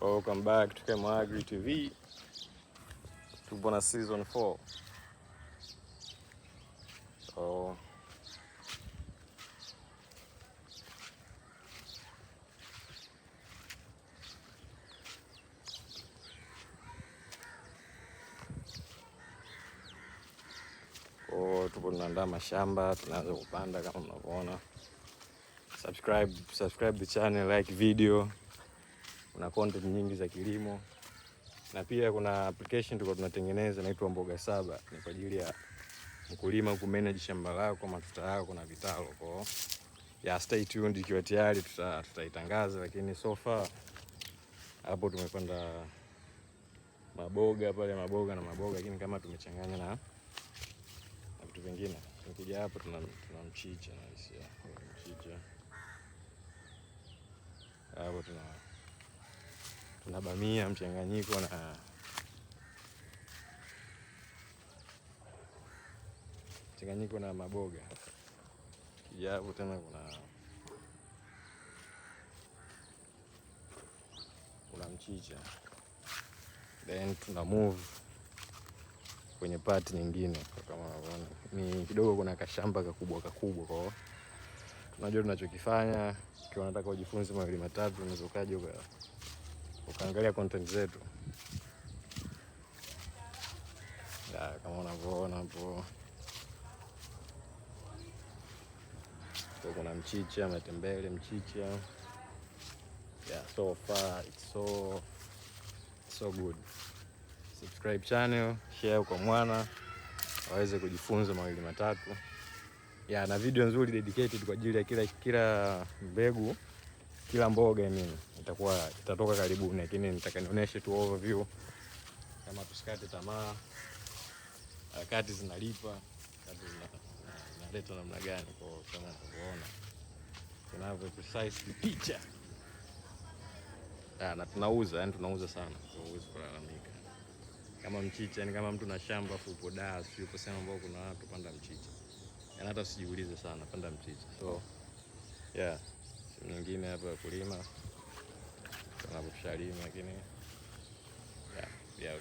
Welcome back to Kemo Agri TV. Tupo na season 4. So tupo tunaandaa mashamba, tunaanza kupanda kama mnavyoona. Subscribe the channel, like video. Kuna content nyingi za kilimo na pia kuna application tulikuwa tunatengeneza inaitwa Mboga Saba, ni kwa ajili ya mkulima ku manage shamba lako, matuta yako na vitalo. Kwa ya stay tuned, ikiwa tayari tutaitangaza, lakini so far hapo tumepanda maboga pale, maboga na maboga, lakini kama tumechanganya na vitu vingine. Tukija hapo tuna mchicha na hisia, mchicha hapo tuna bamia mchanganyiko na maboga. Kija hapo tena kuna mchicha, then tuna move kwenye part nyingine. Kama unavyoona ni kidogo, kuna kashamba kakubwa kakubwa, kwa tunajua tunachokifanya. Ukiwa unataka ujifunze mawili matatu, unaweza ukaja ukaangalia content zetu. Ya, kama unavyoona hapo kuna mchicha, matembele, mchicha. Yeah, so far it's so good. Subscribe channel, share kwa mwana waweze kujifunza mawili matatu. Ya, na video nzuri dedicated kwa ajili ya kila mbegu, kila mboga mimi itakuwa itatoka karibuni, lakini nitaka nionyeshe tu overview kama tusikate tamaa. Harakati zinalipa, harakati zinaletwa namna gani, kwa kama unavyoona tunavyo precise picha. Na tunauza, yani tunauza sana, kwa huwezi kulalamika. Kama mchicha, yani kama mtu na shamba afu upo Dar, sio upo sehemu ambapo kuna watu, panda mchicha. Yani hata usijiulize sana, panda mchicha. So yeah, sehemu nyingine hapa ya kulima tunaposhalima, lakini yeah, yeah.